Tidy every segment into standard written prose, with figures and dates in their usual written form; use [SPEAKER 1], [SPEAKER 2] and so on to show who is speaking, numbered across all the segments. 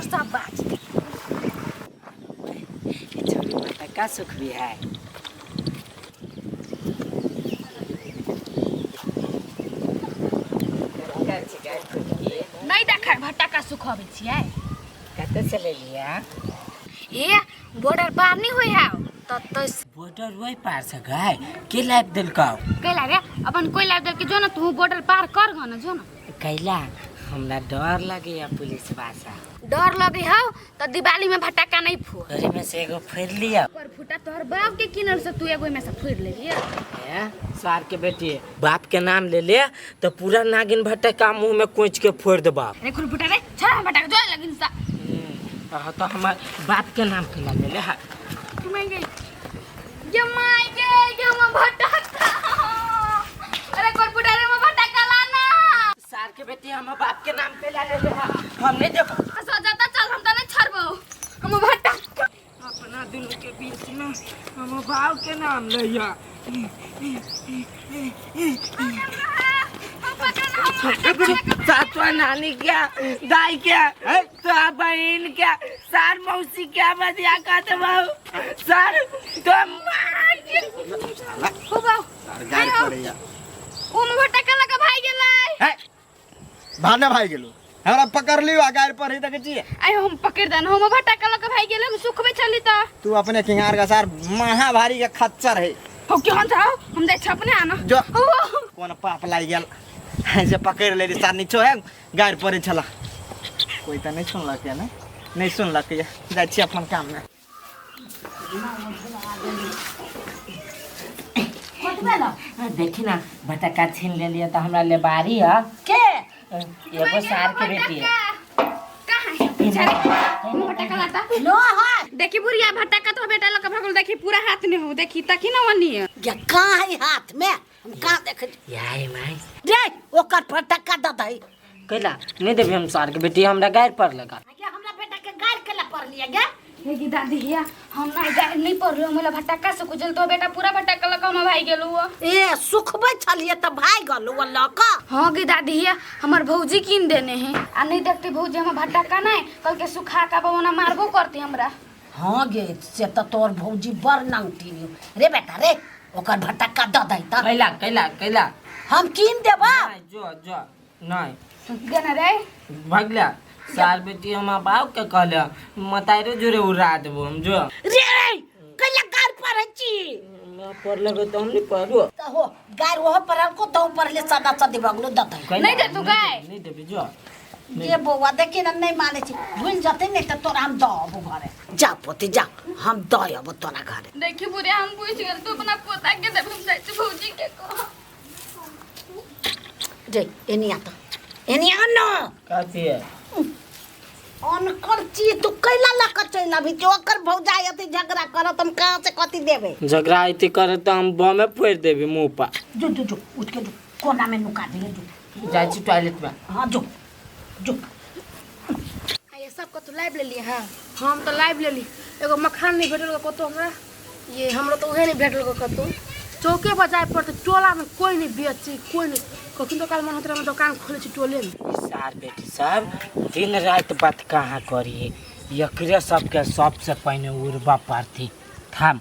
[SPEAKER 1] सब बाज।
[SPEAKER 2] छोरी माता का सुख भी है।
[SPEAKER 1] नहीं देखा भट्टा सुखबै छियै।
[SPEAKER 2] कतऽ से लेलियै?
[SPEAKER 1] हे बॉर्डर पार नहीं होय है ततै।
[SPEAKER 2] बॉर्डर वही पार से गए के लाइफ देलकौ?
[SPEAKER 1] कैला रे अपन कोई लाइफ देल के जो ना तू बॉर्डर पार कर ग ना जो ना।
[SPEAKER 2] कैला हमरा डर लगैया पुलिस बासा।
[SPEAKER 1] डर लगे हौ त दिवाली में भटक्का नहीं फूर।
[SPEAKER 2] तोरी में से एगो फोड़ लिया।
[SPEAKER 1] पर फूटा तोहर बाप के किनल से तू एगो में से फोड़ लेलिए।
[SPEAKER 2] ए सार के बेटी बाप के नाम ले ले तो पूरा नागिन भटक्का मुंह में कोच के फोड़ देबा।
[SPEAKER 1] रे खुर फूटा रे छोड़ भटक्का जो लगिन सा।
[SPEAKER 2] हाँ तो हमार बाप के नाम के ले ले। हाँ
[SPEAKER 1] मैं गई ये my गे ये हम भटक्का। अरे खुर फूटा रे हम भटक्का लाना।
[SPEAKER 2] सार के बेटी हम बाप के नाम पे ला ले ले। हम नहीं देबो।
[SPEAKER 1] सो जाता चल हम त नहीं छोड़बो हम भटक्का।
[SPEAKER 2] अपना दुनू के बीच में हम बाप के नाम लैया। सातवा नानी क्या दाई क्या तो बहन क्या सार मौसी क्या बदिया का तो बहु सार तो
[SPEAKER 1] हो बाऊ
[SPEAKER 3] गाड़ पड़ैया।
[SPEAKER 1] ओ में भटक्का लगा भाई गेलै।
[SPEAKER 3] है भाने भाई गेलो हमरा पकड़ लियो आ गाड़ पर ही तक छी।
[SPEAKER 1] आइ हम पकड़ दन हम भटक्का लगा भाई गेलै हम सुखबे चली त।
[SPEAKER 3] तू अपने किंगार का सार महाभारी के खच्चर है।
[SPEAKER 1] हो केहन जाओ हम जाइ छी अपने आना।
[SPEAKER 3] जो कोन पाप लागि गेल से पकड़ लेली सार नीचो है गाड़ पड़े छला। कोई त नहीं सुनलक या ने नहीं सुनलक या जाइ छी अपन काम में।
[SPEAKER 2] देखी ना भटक्का छीन लेलिए तो हमरा लेबारी है
[SPEAKER 4] के
[SPEAKER 2] एगो सार के बेटी है।
[SPEAKER 1] कहाँ है भटक्का लाता
[SPEAKER 4] लो है।
[SPEAKER 1] देखी बुढ़िया भटक्का तो बेटा लग भगल देखी पूरा हाथ नहीं हो देखी तकी ना वनी है।
[SPEAKER 4] या कहाँ है हाथ में हम कहाँ देख
[SPEAKER 2] याय माई
[SPEAKER 4] रे ओकर फटक्का द दही।
[SPEAKER 2] कैला नहीं देबी हम सार के बेटी हमरा गाड़ पर लगा।
[SPEAKER 4] क्या हमरा बेटा के गाड़ केला पर लिया गे?
[SPEAKER 1] लेकिन दादी हिया हम ना गाड़ नहीं पर रहो मला भटक्का से कुचल तो बेटा पूरा भटक्का लगा हम भाई गेलु।
[SPEAKER 4] ए सुखबै छलिए त भाई गेलु लक।
[SPEAKER 1] हां गे दादी हिया हमर भौजी कीन देने हैं आ नहीं देखते भौजी हम भटक्का नहीं कल के सुखा का बना मारबो करती हमरा।
[SPEAKER 4] हां गे से त तोर भौजी बड़ नंगटी रे बेटा रे ओकर भटक्का द दही त।
[SPEAKER 2] कैला कैला कैला
[SPEAKER 4] हम कीन देबा।
[SPEAKER 2] जो जो नहीं
[SPEAKER 1] देना रे
[SPEAKER 2] भगला सार बेटी हम बाप के कहले मताइरो जोरे उड़ा देबो हम जो
[SPEAKER 4] रे कैला गाड़ पर छी
[SPEAKER 2] मैं पर लगे तो हम नहीं पढ़ू
[SPEAKER 4] त हो गाड़ ओहो पर को तो पर ले सदा सदी भगलो द दही।
[SPEAKER 1] नहीं दे तू गाय।
[SPEAKER 2] नहीं देबी जो
[SPEAKER 4] ये बौआ देखी ना नहीं माने छी भूल जते नहीं त तोरा हम दबो घरे। जा पोती जा हम दयबो तोरा घरे।
[SPEAKER 1] देखी बुढ़िया हम पूछ गेल तू अपना पोता के देब हम जाइ छी भौजी के कह।
[SPEAKER 4] रे एनी आ त एनी आ न
[SPEAKER 2] कथी है
[SPEAKER 4] अनकर चीज तू कैला लक चलि अभी जो ओकर भौजाई अति झगड़ा करत हम कहाँ से कथी देबे?
[SPEAKER 2] झगड़ा अति करे त हम बमे फोड़ देबी मुंह पर।
[SPEAKER 4] जो जो जो उठ के जो कोना में नुका दिए जो
[SPEAKER 2] जाइ छी टॉयलेट में।
[SPEAKER 4] हाँ जो जो
[SPEAKER 5] ये सब कतौ लाइव लेलिए। हाँ हम तो लाइव लेली एगो मखान नहीं भेटल कतौ हमरा। ये हमरो तो उहे नहीं भेटल कतौ चौके पर जाए पड़ते टोला में कोई नहीं बेचे कोई नहीं। कखन तो काल मन होत रहे दुकान खोले छी टोले में।
[SPEAKER 2] सार बेटी सब दिन रात बात कहाँ करिए एकरे सबके सबसे पहिने उड़बा पड़ती। थाम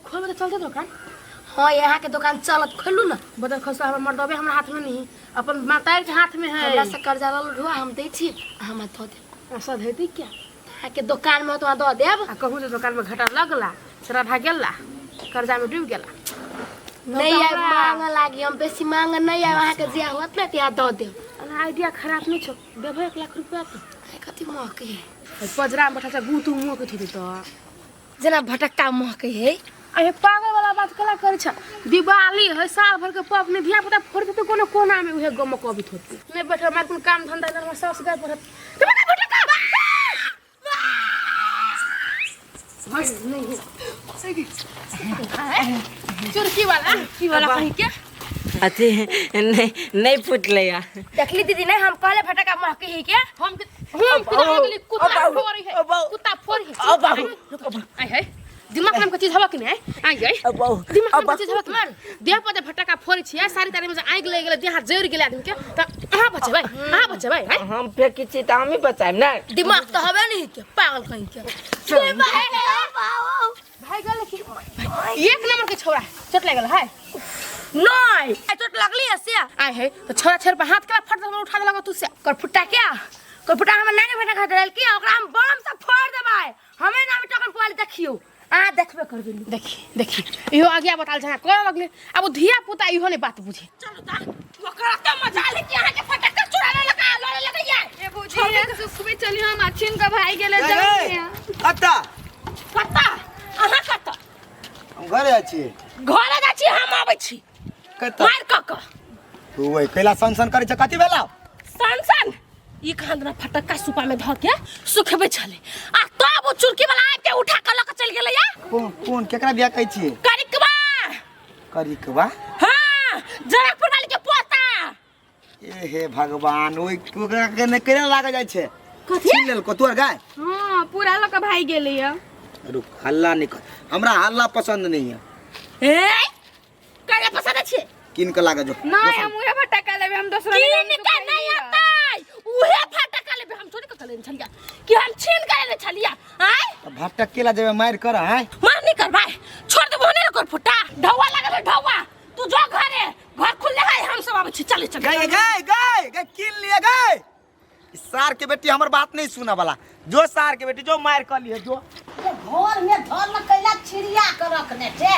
[SPEAKER 5] खोलबे तो चलते दुकान। हाँ यहाँ के दुकान चलत खोलू ना बदल खसा हमर मर्दबे हमरा हाथ में नहीं अपन माता के हाथ में है।
[SPEAKER 6] हमरा से कर्जा लल ढुआ हम दै छी हम धो देब।
[SPEAKER 5] ऐसा धैती क्या
[SPEAKER 6] अहाँ के दुकान में तो दऽ देब।
[SPEAKER 5] आ कहूँ जे दुकान में घाटा लगला श्रद्धा गेला कर्जा में डूब गेला।
[SPEAKER 6] नहीं आब मांग लागी हम बेसी मांग नहीं आब अहाँ के जे होत ने तिया दऽ देब।
[SPEAKER 5] अना आइडिया खराब नहीं छौ देबो 1 लाख रुपया तो।
[SPEAKER 6] कथी महकै है?
[SPEAKER 5] पजरा में बैठल छै गू तू मुँह के थोड़ी तो
[SPEAKER 6] जेना भटक्का महकै है।
[SPEAKER 5] अरे पागल वाला बात कला करे छ दिवाली है साल भर के पबनी धिया पुता फोड़ देते कोनो कोना में उहे गम कबित होते नहीं बैठल मार कोनो काम धंधा नहीं हमर सास गाय पड़त तो बता भटक्का नहीं चुरकी वाला की वाला कहीं के
[SPEAKER 2] अथी नहीं नहीं फुटले या।
[SPEAKER 6] देखली दीदी नहीं हम कहले फटका महके ही के
[SPEAKER 5] हम कुत्ता फोड़ी है कुत्ता फोड़ी है।
[SPEAKER 2] ओ बाबू
[SPEAKER 5] आई है दिमाग नाम के चीज हवा कि नहीं आई गई दिमाग नाम के चीज हवा कि नहीं देह पर जे फटका फोड़ै छियै सारी तारी में जे आगि लागि गेलै देह हाथ जरि गेलै आदमी के त अहाँ बचेबै अहाँ बचेबै हैं
[SPEAKER 2] हम फेंकी छी तऽ हमही बचायब ने
[SPEAKER 6] दिमाग तऽ हवे नहीं के पागल कहीं के
[SPEAKER 5] भाई गेल कि एक नंबर के छौड़ा चोट लागल है
[SPEAKER 6] नहीं चोट लगली है से
[SPEAKER 5] आय है तो छौड़ा छेड़ पर हाथ केला फट दे उठा देलक तू से
[SPEAKER 1] करफुटा क्या करफुटा हमर नानी बेटा खा देल की ओकरा हम बम से फोड़ देबै हमे नाम टकन पुआली देखियो अहाँ देखबे करबै
[SPEAKER 5] देखी देखी इहो आगे बताल जहाँ करऽ लगले आब ओ धिया पुता इहो नहीं बात बुझे
[SPEAKER 6] चलू ता ओकरा त मजा ले कि अहाँ के फटक्का चुरावे लगा लड़े लगैया
[SPEAKER 1] ए भौजी सुखबे चली हम अछिन के भाई गेले जाऊ
[SPEAKER 3] कत्ता
[SPEAKER 6] कत्ता अहाँ कत्ता
[SPEAKER 3] हम घरे जाइ छी
[SPEAKER 6] घरे जाइ छी हम आबै छी
[SPEAKER 3] कत्ता
[SPEAKER 6] मार क क
[SPEAKER 3] तू ओइ कैला सन सन करै छ कथी भेला
[SPEAKER 6] सन सन ई खांदना फटक्का सुपा में धऽ के सुखबै छलै आ तब ओ चुरकी वाला आबि के उठा के लऽ के चलि गेलै या
[SPEAKER 3] कोन कोन केकरा बियाह कहै छी
[SPEAKER 6] करिकबा
[SPEAKER 3] करिकबा
[SPEAKER 6] हाँ जनकपुर वाली के पोता
[SPEAKER 3] ए हे भगवान ओइ ओकरा के ने केना लागल जाइ छै
[SPEAKER 6] कथी
[SPEAKER 3] छीन लेलको तोहर गाय
[SPEAKER 1] हाँ पूरा लऽ के भाई गेलै या
[SPEAKER 3] रुक हल्ला नहीं कर हमरा हल्ला पसंद नहीं है
[SPEAKER 6] ए करे पसंद अछि
[SPEAKER 3] किन के लागे जो
[SPEAKER 1] नहीं हम उहे फटका लेबै हम दोसरा
[SPEAKER 6] कीन के नहीं अतै उहे फटका लेबै हम थोड़ी कतऽ लेने छलिया कि हम छीन के लेने छलिया आय
[SPEAKER 3] त भटक के ला जेबे मार कर आय
[SPEAKER 6] मार नहीं करबै छोड़ देबो ने कर फुटा ढौआ लागल है ढौआ तू जो घरे घर खुलले है हम सब आबै छी चले चल
[SPEAKER 3] गए गए गए गए किन लिए गए सार के बेटी हमर बात नहीं सुना वाला जो सार के बेटी जो मार कर लिए जो
[SPEAKER 4] घर में धर न कैला छिड़िया के रखने छे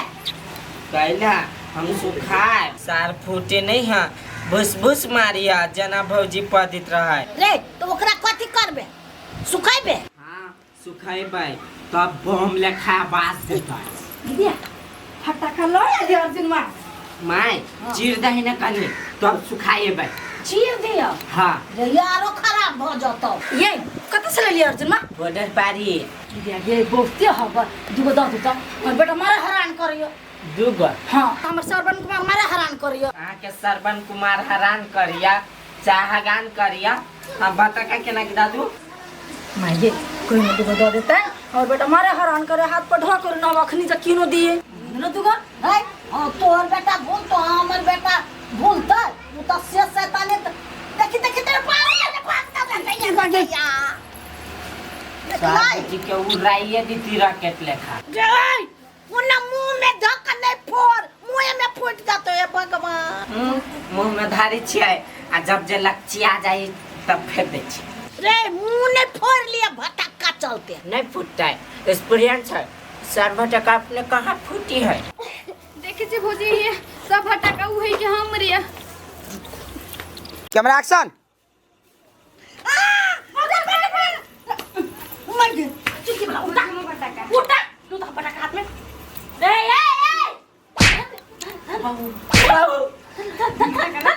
[SPEAKER 2] कैला हम सुखाए सार फूटे नहीं है भुस भुस मारिया जना भौजी पदित रहे
[SPEAKER 4] रे तो ओकरा कथी करबे सुखैबे
[SPEAKER 2] हाँ सुखेबै तब बम लेखा आवाज देतै
[SPEAKER 1] दीदी फटका लऽ आइए अर्जुन माँ
[SPEAKER 2] माय चीर दही ने कनी तब सुखाएबै
[SPEAKER 4] चीर दियो
[SPEAKER 2] हाँ
[SPEAKER 4] रे यारो खराब भ जतौ
[SPEAKER 1] ये कतऽ से लेलियै अर्जुन माँ
[SPEAKER 2] बॉर्डर पारी
[SPEAKER 1] दीदी ये बहुते हब दूगो दऽ दू तऽ हमर बेटा मारे हरान करियो
[SPEAKER 2] दूगो
[SPEAKER 1] हाँ हमर सरवन कुमार मारे हरान करियो
[SPEAKER 2] अहाँके श्रवण कुमार हरान करिया चाहगान करिया हम बतका केना के दादू
[SPEAKER 1] माये कोई न दूगो दऽ देतै हमर बेटा मारे हरान करे हाथ पर ढो करू न अखनी जे किनो दिए
[SPEAKER 4] न दूगो है हाँ तोहर बेटा भूल तो हमर बेटा भूलतै उ त से शैताने त देखी देखी तेरे पास पास
[SPEAKER 2] साहब जी के उड़ाइए दी रॉकेट लेखा
[SPEAKER 4] जय ओना मुंह में धक नहीं फोड़ मुंह में फूट जातो हे भगवान
[SPEAKER 2] मुंह में धारी छियै आ जब जे लकचिया जाई तब फेंक दै छियै
[SPEAKER 4] रे मुंह नहीं फोड़ लिया भटक्का चलते
[SPEAKER 2] नहीं फूटता है एक्सपीरियंस है सर भटका अपने कहाँ फूटी है
[SPEAKER 1] देखे छी भौजी ये सब फटका उहे के हम रे
[SPEAKER 3] कैमरा एक्शन
[SPEAKER 4] मर गए
[SPEAKER 6] चुटकी वाला उठा
[SPEAKER 1] फटका
[SPEAKER 6] उठा तू तो फटका हाथ में ए ए ए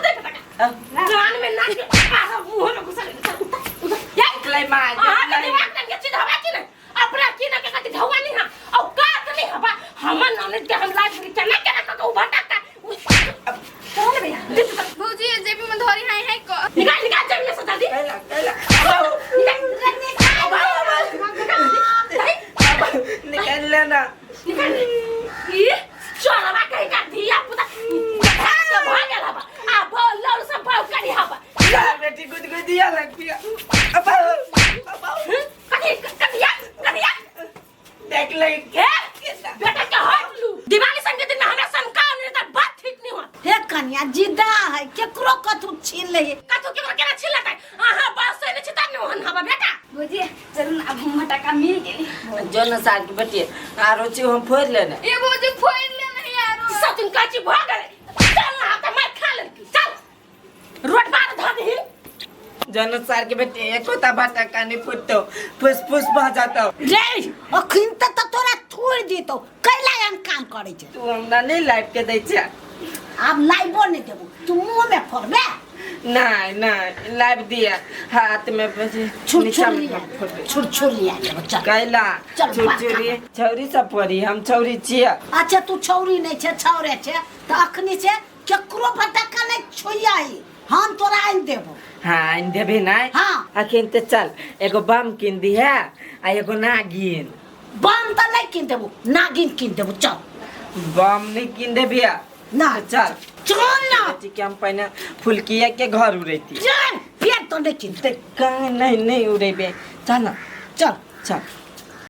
[SPEAKER 6] कान में नाक आ मुंह में घुसा ले चल उठा उठा ये
[SPEAKER 2] निकले मार
[SPEAKER 6] अहाँ के दिमाग तन के चीज हवा कि नहीं अपना की ना के कथी धौवा नहीं हा औ कात नहीं हवा हमर नाम के हम लाइफ के केना केना क के उभा टाका चल भैया
[SPEAKER 1] भौजी ये जेबी में धरी हाय हाय क
[SPEAKER 6] निकाल निकाल जेब में से जल्दी
[SPEAKER 2] कैला कैला
[SPEAKER 6] निकाल
[SPEAKER 2] निकाल लेना
[SPEAKER 6] निकाल ई चोरवा कहीं का धिया पुता के भागल हवा आ बोल लड़ सब भाव करी हवा
[SPEAKER 2] सार बेटी गुद गुदिया लग पिया अब
[SPEAKER 6] कथी कथिया कथिया
[SPEAKER 2] देख ले
[SPEAKER 6] हे बेटा के हट लू दिवाली संग के दिन में हमरा संका नहीं त बात ठीक नहीं होत
[SPEAKER 4] हे कन्या जिदा है केकरो कथू छीन ले
[SPEAKER 6] कथू केकरो केना छीन लेतै अहाँ बस से नहीं छिता नहीं ओहन हवा बेटा
[SPEAKER 1] भौजी चलू न अब हम फटका मिल गेली
[SPEAKER 2] जो न सार के बेटी आरो छी हम फोड़ लेना
[SPEAKER 1] ये भौजी फोड़ ले नहीं यारो
[SPEAKER 6] सतुन काची भ गेलै चल ना त मार खा लेलकी चल रोड पार धर दही
[SPEAKER 2] जन सार के बेटी एको ता भटका नहीं फूटतो फुस फुस भ जातो
[SPEAKER 4] रे अखन तक त तोरा थोड़ दितौ कैला एहन काम करै छै
[SPEAKER 2] तू हमरा नहीं लाइफ के दै छै
[SPEAKER 4] आब लाइबो नहीं देबो तू मुंह में फोड़बे
[SPEAKER 2] नहीं नहीं लाइफ दिया हाथ में बस नीचा में
[SPEAKER 4] छुरछुरी
[SPEAKER 2] फोड़बे।
[SPEAKER 4] छुरछुरी आ देबो चल
[SPEAKER 2] कैला
[SPEAKER 4] चल,
[SPEAKER 2] छुरछुरी छौरी सब पड़ी हम छौरी छियै
[SPEAKER 4] अच्छा तू छौरी नहीं छे छौरे छे त अखनी छे केकरो फटक्का नहीं छुइयाही हम तोरा आनि देबो
[SPEAKER 2] हाँ आनि देबे नहीं
[SPEAKER 4] हाँ।
[SPEAKER 2] अखन ते चल एगो बम किन दिहे आ एगो नागिन
[SPEAKER 4] बम तऽ नहि कीन देबो, नागिन कीन देबो। चल।
[SPEAKER 2] बम नहीं कीन दे भैया।
[SPEAKER 4] ना।
[SPEAKER 2] चल।
[SPEAKER 4] चल ना।
[SPEAKER 2] ठीक है, हम पहले फुलकिया के घर उड़ैती।
[SPEAKER 4] चल, फेर तो नहीं कीन।
[SPEAKER 2] ते कहीं नहीं, नहीं उड़ेबे, चल ना।
[SPEAKER 4] चल।
[SPEAKER 2] चल।